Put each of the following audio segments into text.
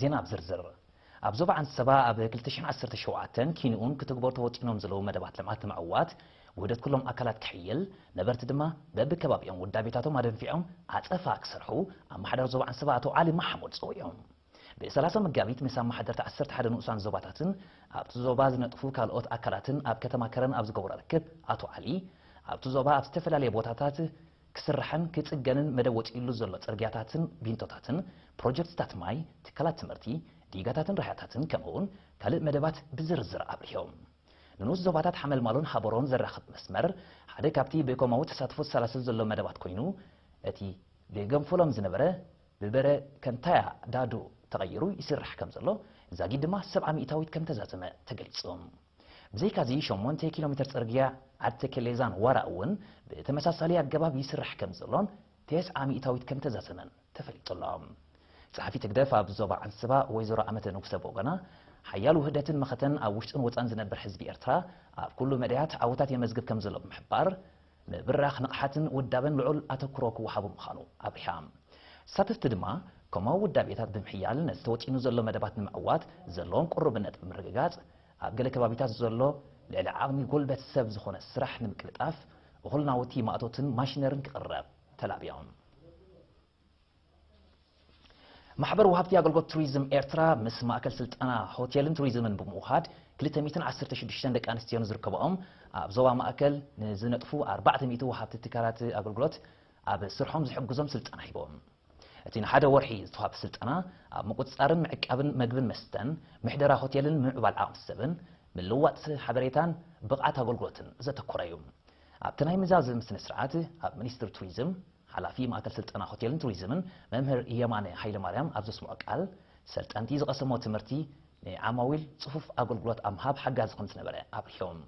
ዜና ኣብ ዝርዝር። ኣብ ዞባ ዓንሰባ ኣብ ክልተ ሽሕን ዓሰርተ ሸውዓተን ኪንኡን ክትግበሩ ተወጢኖም ዘለዉ መደባት ልምዓት ንምዕዋት ውህደት ኩሎም ኣካላት ክሕይል፣ ነበርቲ ድማ በብከባቢኦም ውዳቤታቶም ኣደንፊዖም ዓጸፋ ክሰርሑ ኣመሓዳሪ ዞባ ዓንሰባ ኣቶ ዓሊ መሓሙድ ጸዊዖም። ብ30 መጋቢት ምስ ኣመሓደርቲ ዓሰርተ ሓደ ንኡሳን ዞባታትን ኣብቲ ዞባ ዝነጥፉ ካልኦት ኣካላትን ኣብ ከተማ ከረን ኣብ ዝገበሮ ርክብ ኣቶ ዓሊ ኣብቲ ዞባ ኣብ ዝተፈላለየ ቦታታት ክስራሕን ክጽገንን መደብ ወጺኡሉ ዘሎ ጽርግያታትን ቢንቶታትን ፕሮጀክትታት ማይ፣ ትካላት ትምህርቲ፣ ዲጋታትን ራህያታትን ከምኡውን ካልእ መደባት ብዝርዝር ኣብሪሆም። ንንኡስ ዞባታት ሓመልማሎን ሃበሮን ዘራኽብ መስመር ሓደ ካብቲ ብኮማዊ ተሳትፎ ዝሰላሰል ዘሎ መደባት ኮይኑ እቲ ብገንፈሎም ዝነበረ ብበረ ከንታያ ዳዶ ተቐይሩ ይስራሕ ከም ዘሎ ዛጊድ ድማ ሰብዓ ሚእታዊት ከም ተዛዘመ ተገሊጹ። ብዘይካዚ ሸሞንተ ኪሎ ሜትር ጽርግያ ዓዲ ተከሌዛን ዋራ እውን ብተመሳሳሊ ኣገባብ ይስራሕ ከም ዘሎን ተስዓ ሚእታዊት ከም ተዛዘመን ተፈሊጡ ኣሎ። ጸሓፊት ህግደፍ ኣብ ዞባ ዓንስባ ወይዘሮ ኣመተ ንጉሰ ብወገና ሓያል ውህደትን መኸተን ኣብ ውሽጥን ወጻን ዝነብር ህዝቢ ኤርትራ ኣብ ኩሉ መዳያት ዓወታት የመዝግብ ከም ዘሎ ብምሕባር ምብራኽ ንቕሓትን ውዳበን ልዑል ኣተኩሮ ክወሃቦ ምዃኑ ኣብሪሃ። ተሳተፍቲ ድማ ከምኡ ውዳቤታት ብምሕያል ነቲ ተወጢኑ ዘሎ መደባት ንምዕዋት ዘለዎም ቅሩብነት ብምርግጋጽ ኣብ ገለ ከባቢታት ዘሎ ልዕሊ ዓቕሚ ጉልበት ሰብ ዝኾነ ስራሕ ንምቅልጣፍ እኹል ናውቲ ማእቶትን ማሽነርን ክቕረብ ተላብዮም። ማሕበር ወሃብቲ ኣገልግሎት ቱሪዝም ኤርትራ ምስ ማእከል ስልጠና ሆቴልን ቱሪዝምን ብምውሃድ ክልተ ሚእትን ዓሰርተ ሽዱሽተን ደቂ ኣንስትዮ ንዝርከብኦም ኣብ ዞባ ማእከል ንዝነጥፉ ኣርባዕተ ሚእቲ ወሃብቲ ትካላት ኣገልግሎት ኣብ ስርሖም ዝሕግዞም ስልጠና ሂቦም። እቲ ንሓደ ወርሒ ዝተዋህበ ስልጠና ኣብ ምቁጽጻርን ምዕቃብን መግብን መስተን፣ ምሕደራ ሆቴልን ምምዕባል ዓቕሚ ሰብን፣ ምልዋጥ ሓበሬታን ብቕዓት ኣገልግሎትን ዘተኮረ እዩ። ኣብቲ ናይ ምዛዝም ስነ ስርዓት ኣብ ሚኒስትሪ ቱሪዝም ሓላፊ ማእከል ስልጠና ሆቴልን ቱሪዝምን መምህር የማነ ሃይለማርያም ኣብ ዘስምዖ ቃል፣ ሰልጠንቲ ዝቐሰሞ ትምህርቲ ንዓማዊል ጽፉፍ ኣገልግሎት ኣብ ምሃብ ሓጋዚ ከም ዝነበረ ኣብሪሆም።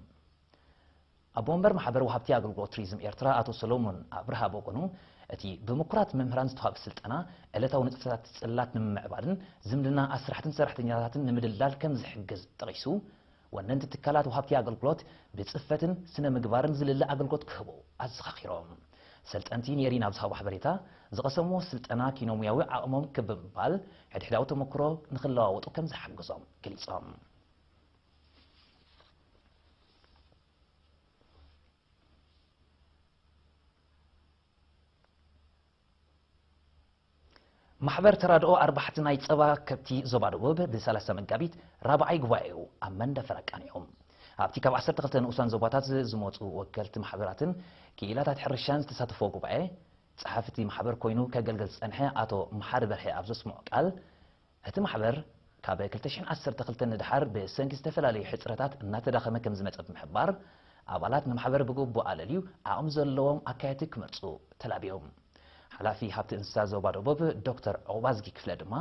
ኣቦ ወንበር ማሕበር ወሃብቲ ኣገልግሎት ቱሪዝም ኤርትራ ኣቶ ሰሎሞን ኣብርሃ ብወገኑ፣ እቲ ብምኩራት መምህራን ዝተዋህበ ስልጠና ዕለታዊ ንጥፈታት ጽላት ንምምዕባልን ዝምድና ኣስራሕትን ሰራሕተኛታትን ንምድልዳል ከም ዝሕግዝ ጠቒሱ፣ ወነንቲ ትካላት ወሃብቲ ኣገልግሎት ብጽፈትን ስነ ምግባርን ዝልለ ኣገልግሎት ክህቡ ኣዘኻኺሮም። ሰልጠንቲ ኔሪ ናብ ዝሃቦ ሓበሬታ፣ ዝቐሰምዎ ስልጠና ኪኖሙያዊ ዓቕሞም ክብ ብምባል ሕድሕዳዊ ተመክሮ ንኽለዋወጡ ከም ዝሓግዞም ገሊጾም። ማሕበር ተራድኦ ኣርባሕቲ ናይ ጸባ ከብቲ ዞባ ደቡብ ብ30 መጋቢት ራብዓይ ጉባኤኡ ኣብ መንደፈራ ኣቃኒዑ። ኣብቲ ካብ ዓሰርተ ክልተ ንኡሳን ዞባታት ዝመጹ ወከልቲ ማሕበራትን ክኢላታት ሕርሻን ዝተሳተፍዎ ጉባኤ፣ ጸሓፊ እቲ ማሕበር ኮይኑ ከገልግል ዝጸንሐ ኣቶ መሓሪ በርሀ ኣብ ዘስምዖ ቃል፣ እቲ ማሕበር ካብ ክልተ ሽሕን ዓሰርተ ክልተን ንደሓር ብሰንኪ ዝተፈላለዩ ሕጽረታት እናተዳኸመ ከም ዝመጸ ብምሕባር፣ ኣባላት ንማሕበር ብግቡእ ኣለልዩ ዓቕሚ ዘለዎም ኣካየድቲ ክመርጹ ተላብዮም። ሓላፊ ሃብቲ እንስሳ ዞባ ደቡብ ዶክተር ዑቕባዝጊ ክፍለ ድማ፣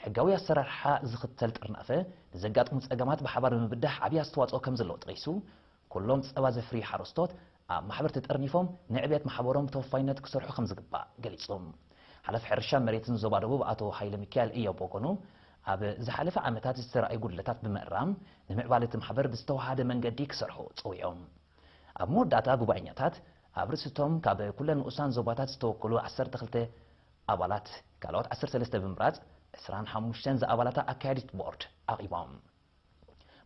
ሕጋዊ ኣሰራርሓ ዝኽተል ጥርናፈ ንዘጋጥሙ ጸገማት ብሓባር ብምብዳህ ዓብዪ ኣስተዋጽኦ ከም ዘለዎ ጠቒሱ፣ ኩሎም ጸባ ዘፍርዩ ሓረስቶት ኣብ ማሕበር ተጠርኒፎም ንዕብየት ማሕበሮም ብተወፋይነት ክሰርሑ ከም ዝግባእ ገሊጹ። ሓላፊ ሕርሻን መሬትን ዞባ ደቡብ ኣቶ ሃይለ ሚካኤል እዮብ ወገኑ፣ ኣብ ዝሓለፈ ዓመታት ዝተራእዩ ጉድለታት ብምእራም ንምዕባለ እቲ ማሕበር ብዝተወሃደ መንገዲ ክሰርሑ ጸዊዖም። ኣብ መወዳእታ ጉባኤኛታት ኣብ ርእሲቶም ካብ ኩለን ንኡሳን ዞባታት ዝተወከሉ ዓሰርተ ክልተ ኣባላት ካልኦት ዓሰርተ ሰለስተ ብምምራጽ ዕስራን ሓሙሽተን ዝኣባላታ ኣካያዲት ቦርድ ኣቕሪቦም።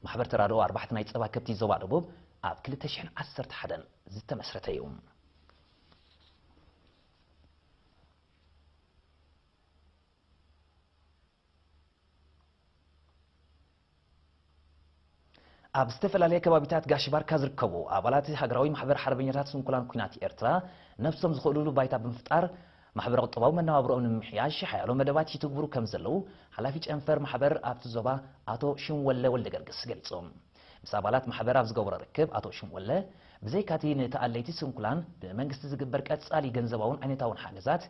ማሕበር ተራድኦ ኣርባሕቲ ናይ ጸባ ከብቲ ዞባ ደቡብ ኣብ ክልተ ሽሕን ዓሰርተ ሓደን ዝተመስረተ እዩ። ኣብ ዝተፈላለየ ከባቢታት ጋሽ ባርካ ዝርከቡ ኣባላት ሃገራዊ ማሕበር ሓርበኛታት ስንኩላን ኲናት ኤርትራ ነብሶም ዝኽእሉሉ ባይታ ብምፍጣር ማሕበረ ቁጠባዊ መነባብሮኦም ንምምሕያሽ ሓያሎ መደባት ይትግብሩ ከም ዘለዉ ሓላፊ ጨንፈር ማሕበር ኣብቲ ዞባ ኣቶ ሽምወለ ወልደገርግስ ገሊጾም። ምስ ኣባላት ማሕበር ኣብ ዝገበሮ ርክብ ኣቶ ሽምወለ፣ ብዘይካቲ ንተኣለይቲ ስንኩላን ብመንግስቲ ዝግበር ቀጻሊ ገንዘባውን ዓይነታውን ሓገዛት፣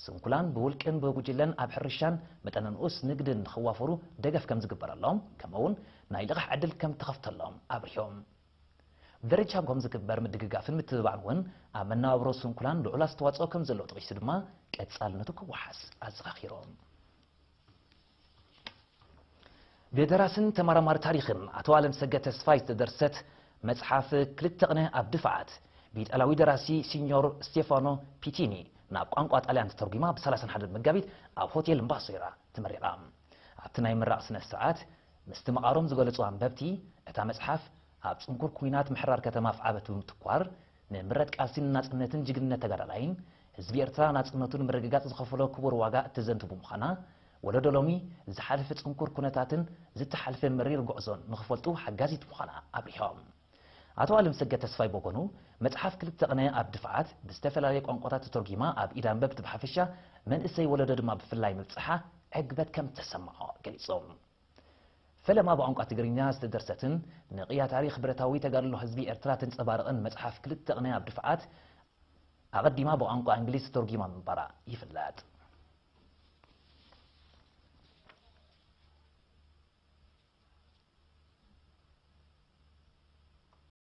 ስንኩላን ብውልቅን ብጉጅለን ኣብ ሕርሻን መጠነ ንኡስ ንግድን ንኽዋፈሩ ደገፍ ከም ዝግበረሎም፣ ከምኡውን ናይ ልቓሕ ዕድል ከም ተኸፍተሎም ኣብሪሆም። ብደረጃ ኮም ዝግበር ምድግጋፍን ምትብባዕን እውን ኣብ መነባብሮ ስንኩላን ልዑል ኣስተዋጽኦ ከም ዘለዎ ጠቒሱ ድማ ቀጻልነቱ ክወሓስ ኣዘኻኺሮም። ብደራስን ተመራማሪ ታሪኽን ኣቶ ኣለምሰገድ ተስፋይ ዝተደርሰት መጽሓፍ ክልተ ቅነ ኣብ ድፋዓት ብኢጣልያዊ ደራሲ ሲኞር ስቴፋኖ ፒቲኒ ናብ ቋንቋ ጣልያን ተተርጒማ ብ31 መጋቢት ኣብ ሆቴል እምባሶይራ ተመሪቓ። ኣብቲ ናይ ምራቕ ስነ ስርዓት ምስቲ መቓሮም ዝገለጹ ኣንበብቲ፣ እታ መጽሓፍ ኣብ ጽንኩር ኲናት ምሕራር ከተማ ኣፍዓበት ብምትኳር፣ ንምረት ቃልሲን ናጽነትን ጅግንነት ተጋዳላይን ህዝቢ ኤርትራ ናጽነቱ ንምርግጋጽ ዝኸፈሎ ክቡር ዋጋ እተዘንቱ ብምዃና፣ ወለዶ ሎሚ ዝሓለፈ ጽንኩር ኩነታትን ዝተሓልፈ መሪር ጉዕዞን ንኽፈልጡ ሓጋዚት ምዃና ኣብሪሆም። ኣቶ ኣለምሰገድ ተስፋይ ብወገኑ፣ መጽሓፍ ክልተ ቅነ ኣብ ድፍዓት ብዝተፈላለየ ቋንቋታት ተተርጒማ ኣብ ኢድ ኣንበብቲ ብሓፈሻ፣ መንእሰይ ወለዶ ድማ ብፍላይ ምብጽሓ ዕግበት ከም እተሰምዖ ገሊጹ። ፈለማ ብቋንቋ ትግርኛ ዝተደርሰትን ንቕያ ታሪኽ ብረታዊ ተጋድሎ ህዝቢ ኤርትራ ተንጸባርቕን መጽሓፍ ክልተ ቅነ ኣብ ድፍዓት፣ ኣቐዲማ ብቋንቋ እንግሊዝ ተተርጒማ ምንባራ ይፍለጥ።